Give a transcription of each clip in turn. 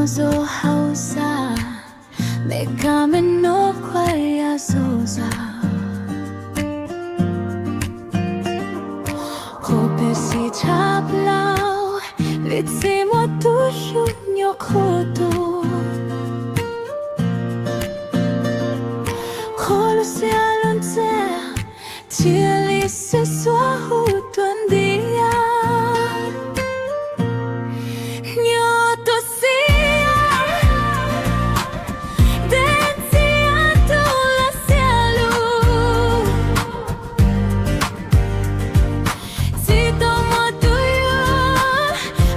Zo hauv xav, me kab me nob khuab yaj zos zam. Qhov peb xis tshaj plaub, li txij muaj tub xyoo nyuam qhuav tuaj. Qhov lub siab lub ntsag, thiaj li xwb xuab hu tuaj ntiav. Nyuam tuaj xiab, dej ntxiab tug laj xiab lug. Txij tau muaj tus yuav,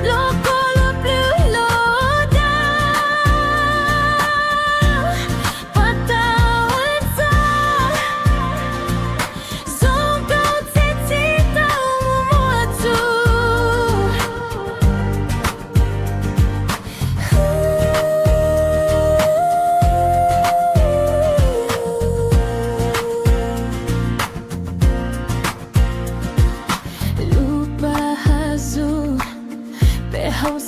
los koj los plhws los dag. Pab tau ua txog, zoo nkauj txij txij tau mus muaj txug. Lub paj hav zug, peb hauv